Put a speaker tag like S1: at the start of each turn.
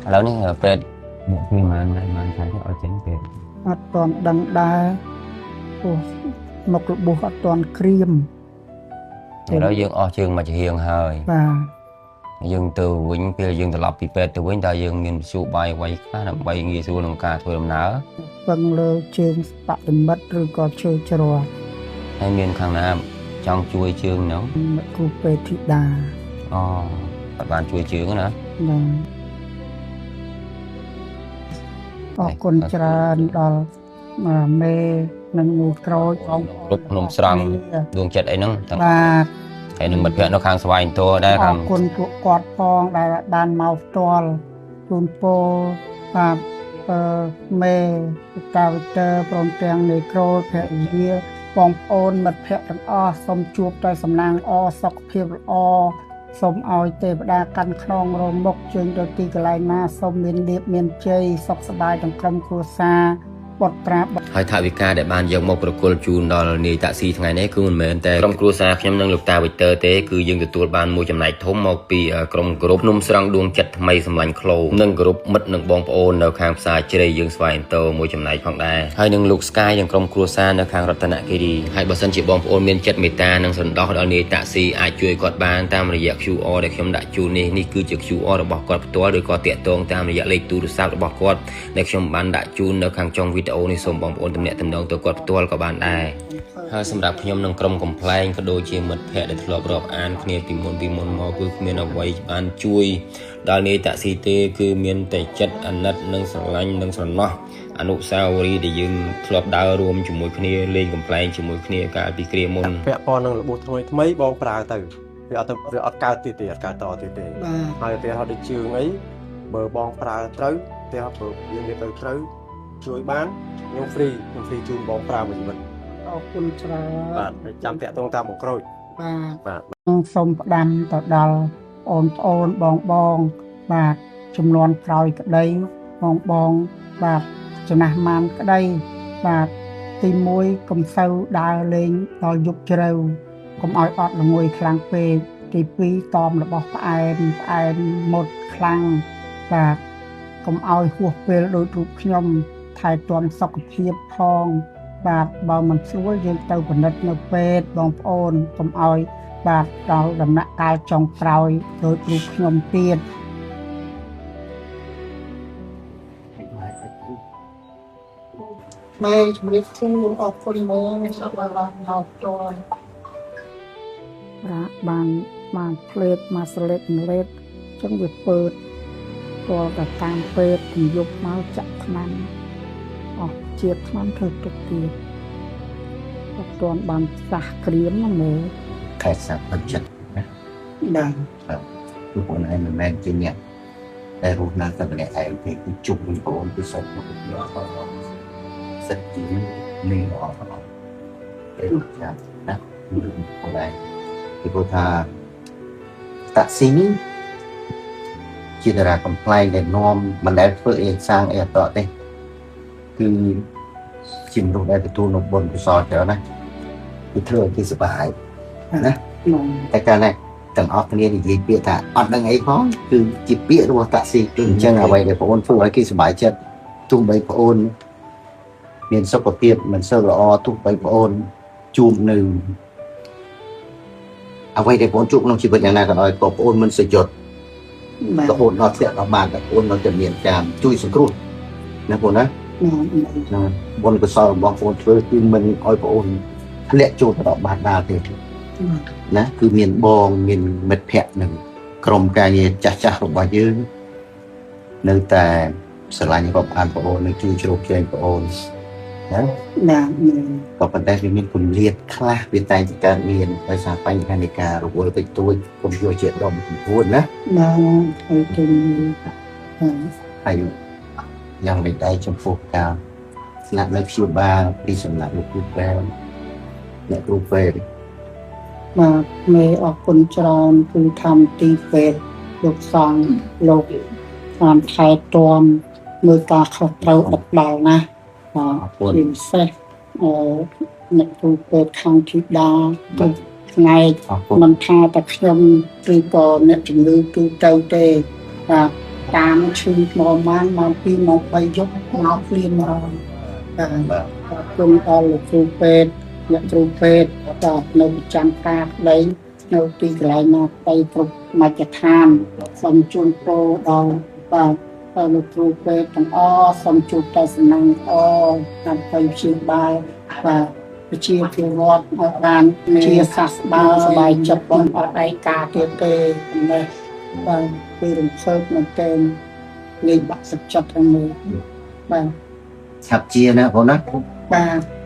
S1: ឥឡូវនេះពេទ្យអ្នកជួយប៉ុន្មានថ្ងៃប៉ុន្មានខែទេឲ្យចេញពេទ្យ
S2: អត់ទាន់ដឹងដែរ ព្រោះមុខរបួសអត់ទាន់ក្រៀម
S1: ឥឡូវយើងអស់ជើងមួយចំហៀងហើយ
S2: បាទ
S1: យើងទៅវិញពេលយើងត្រឡប់ពីពេទ្យទៅវិញតើយើងមានមធ្យោបាយអ្វីខ្លះដើម្បីងាយស្រួលក្នុងការធ្វើដំណើរ
S2: ពឹងលើជើងបដិមិត្តឬក៏ជើងជ្រោះ
S1: ហើយមានខាងណាចង់ជួយជើងហ្នឹង
S2: គ្រូពេទ្យធីតា
S1: អូ គាត់បានជួយជើងណា
S2: បាទ អរគុណច្រើនដល់មេនិងមូក្រូចបង
S1: គ្រប់ភ្នំស្រង់ដួងចិត្តអីហ្នឹងទាំង
S2: បាទ
S1: ហើយនឹងមិត្តភក្តិនៅខាងស្វាយអង្គរដែរ
S2: អ
S1: ខាង
S2: រគុណពួកគាត់ផងដែលបានមកផ្ទាល់ជូនពរ បាទ អឺមេតាវិទ័រព្រមទាំងនៃក្រូចភរិយាបងប្អូនមិត្តភក្តិទាំងអស់សូមជួបតែសំណាងល្អសុខភាពល្អសូមឲ្យទេវតាកាន់ខ្នងរមុខជើងទៅទីកន្លែងណាសូមមានលៀបមានជ័យសុខសប្បាយទាំងក្រុមគ្រួសារបុត្រាបុត្រ
S1: ហើយថវិកាដែលបានយកមកប្រគល់ជូនដល់នាយតាក់ស៊ីថ្ងៃនេះគឺមិនមែនតែក្រុមគ្រួសារខ្ញុំនិងលោកតាវិទ័រទេគឺយើងទទួលបានមួយចំណែកធំមកពីក្រុមក្រុមភ្នំស្រង់ដួងចិត្តថ្មីសម្លាញ់ក្លោនិងក្រុមមិត្តនិងបងប្អូននៅខាងផ្សារជ្រៃយើងស្វាយអង្គរមួយចំណែកផងដែរហើយនឹងលោកស្កាយនិងក្រុមគ្រួសារនៅខាងរតនគិរីហើយបើសិនជាបងប្អូនមានចិត្តមេត្តានិងសន្តោសដល់នាយតាក់ស៊ីអាចជួយគាត់បានតាមរយៈ QR ដែលខ្ញុំដាក់ជូននេះនេះគឺជា QR របស់គាត់ផ្ទាល់ឬក៏តាក់ទងតាមរយៈលេខទូរស័ព្ទរបស់គាត់ដែលខ្ញុំបានដាក់ជូននៅខាងចុងវីដេអូនេះសូមបងប្អូនទំនាក់ទំនងទៅគាត់ផ្ទាល់ក៏បានដែរហើយសម្រាប់ខ្ញុំនិងក្រុមកំ pl ែងក៏ដូចជាមិត្តភ័ក្តិដែលធ្លាប់រាប់អានគ្នាពីមុនពីមុនមកគឺគ្មានអ្វីបានជួយដល់នាយតាក់ស៊ីទេគឺមានតែចិត្តអាណិតនិងស្រឡាញ់និងស្រណោះអនុស្សាវរីយ៍ដែលយើងធ្លាប់ដើររួមជាមួយគ្នាលេងកំ pl ែងជាមួយគ្នាកាលពីគ្រាមុន
S3: ពាក់ព័ន្ធនឹងរបួសថ្មីថ្មីបងប្រើទៅវាអត់ទៅវាអត់កើតទៀតទេអត់កើតតទៀតទេ
S2: បាទ
S3: ហើយឧទាហរណ៍ដូចជើងអីបើបងប្រើត្រូវឧទាហរណ៍បើយើងនិយាយទៅត្រូវជួយបានខ្ញុំ free ខ្ញុំ free ជូនបងប្រើមួយជីវិត
S2: អរគុណច្រើន
S3: បាទហើយចាំតាក់ទងតាមបងក្រូច
S2: បាទ
S3: បាទ
S2: សូមផ្ដាំទៅដល់អូនប្អូនបងបងបាទចំនួនក្រោយក្តីបងបងបាទចំណាស់ម៉ានក្តីបាទទី1កុំសូវដើរលេងដល់យប់ជ្រៅកុំឲ្យអត់ល្ងួយខ្លាំងពេកទី2តមរបស់ផ្អែមផ្អែមមុតខ្លាំងបាទកុំឲ្យហួសពេលដោយរូបខ្ញុំថែទាំសុខភាពផងបាទបើមិនស្រួលយើងទៅពិនិត្យនៅពេទ្យបងប្អូនកុំឲ្យបាទដល់ដំណាក់កាលចុងក្រោយដោយរូបខ្ញុំទៀតមេជំរាបសួរអរគុណមេសូមឲ្យបានមកផ្ទាល់បាទបានបានផ្លេតមកស្លេតម្លេតអញ្ចឹងវាពើតទាល់តែតាមពេទ្យទំយប់មកចាក់ថ្នាំអស់ជាតិថ្នាំធ្វើទុកទៀតអត់ទាន់បានសះក្រៀមណាមេ
S4: ខែសាប់ចិត្តណា
S2: បាទ
S4: គឺបងឯងមិនមែនជាអ្នកដែលរស់នៅតែម្នាក់ឯងទេគឺជុំវិញបងគឺសុខសុខសិទ្ធិនេះល្អល្អទេចាណាបងឯងពីព្រោះថាតាក់ស៊ីនេះជាតារាកំ pl ែងដែលនាំមិនដែលធ្វើអីសាងអីអត់ទេគឺជាមនុស្សដែលទទួលនូវបុណ្យកុសលច្រើនណាគឺធ្វើឲ្យគេសប្បាយណា តែកាលណាទាំងអស់គ្នានិយាយពាក្យថាអត់ដឹងអីផងគឺជាពាក្យរបស់តាក់ស៊ីគឺអញ្ចឹងអ្វីដែលបងអូនធ្វើឲ្យគេសប្បាយចិត្តទោះបីបងអូនមានសុខភាពមិនសូវល្អទោះបីបងអូនជួបនៅអ្វីដែលបងអូនជួបក្នុងជីវិតយ៉ាងណាក៏ដោយក៏បងអូនមិនសយត់
S2: បាទ
S4: រហូតដល់ធ្លាក់ដល់បានតែបងអូននៅតែមានការជួយសង្គ្រោះណាបងណា
S2: បាទ
S4: ណាបុណ្យកុសលរបស់បងអូនធ្វើគឺមិនឲ្យបងអូនធ្លាក់ចូលទៅដល់បាតដាលទេ ណាគឺមានបងមានមិត្តភ័ក្តិនិងក្រុមការងារចាស់ចាស់របស់យើងនៅតែស្រឡាញ់រាប់អានបងអូននិងជួយជ្រោមជ្រែងបងអូនណា
S2: បាទ
S4: ក៏ប៉ុន្តែវាមានគម្លាតខ្លះវាតែងតែកើតមានដោយសារបញ្ហានៃការរវល់តិចតួចកុំយកជាដុំចំនួនណា
S2: បាទហើយទៅ
S4: ហើយយ៉ាងម៉េចដែរចំពោះការស្នាក់នៅព្យាបាលពីសំណាក់លោកគ្រូពេទ្យអ្នកគ្រូពេទ្យ
S2: បាទមេអរគុណច្រើនគឺធម្មទីពេទ្យលោកសង្ឃលោកបានថែទាំមើលការខុសត្រូវដិតដល់ណាបាទ
S4: អរគុណ
S2: ជាពិសេសអឺអ្នកគ្រូពេទ្យខាងធីតាគ្រប់ផ្នែក
S4: អរគុណ
S2: មិនថាតែខ្ញុំឬក៏អ្នកជំងឺទូទៅទេបាទ តាមឈឺថ្មម៉ានម៉ោង2ម៉ោង3យប់មកភ្លាមមកបាទអរគុណដល់លោកគ្រូពេទ្យអ្នកគ្រូពេទ្យបាទនៅប្រចាំការក្តីនៅទីកន្លែងណាក្តីគ្រប់មជ្ឈដ្ឋានសូមជូនពរដល់បាទលោកគ្រូពេទ្យទាំងអស់សូមជួបតែសំណាងល្អដើម្បីព្យាបាលបាទប្រជាពលរដ្ឋឲ្យបានជាសះស្បើយសប្បាយចិត្តបងអត់ឯកាទៀតទេនេះបាទគឺរំភើបមែនទែនលេងបាក់ទឹកចិត្តទាំងមូលបាទ
S4: ឆាប់ជាណាបងណា
S2: បាទ។